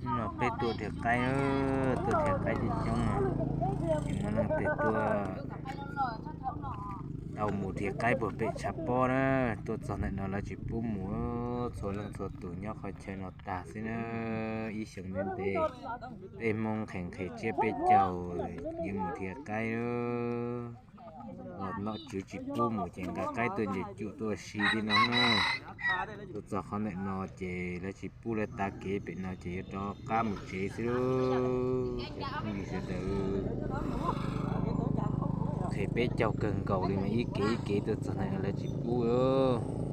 No peb tuaj dhia qaib, tuaj dhia qaib coob coob no, ces muaj leej twg tuaj tau mus dhia qaib puag pem tshav pob na, tuaj txog ntawm no lawv tsis pub mus, txhua leej txhua tus nyob qhov chaw no tag xwb na. Ib xyoo ntev ntev peb Hmoob nqhis nqhis tsiab peb caug yuav mus dhia qaib, los nom tswv tsis pub mus ces nqa qaib tuaj nce cum tuaj si li no na. Tuaj txog qhov ntawm no ces lawv tsis pub, lawv tav kev pem no ces yuav rov qab mus tsev xwb. Cov phooj ywg sawv daws, nqhis peb caug kawg nkaus li mas ib kev ib kev tuaj txog ntawm no lawv tsis pub os.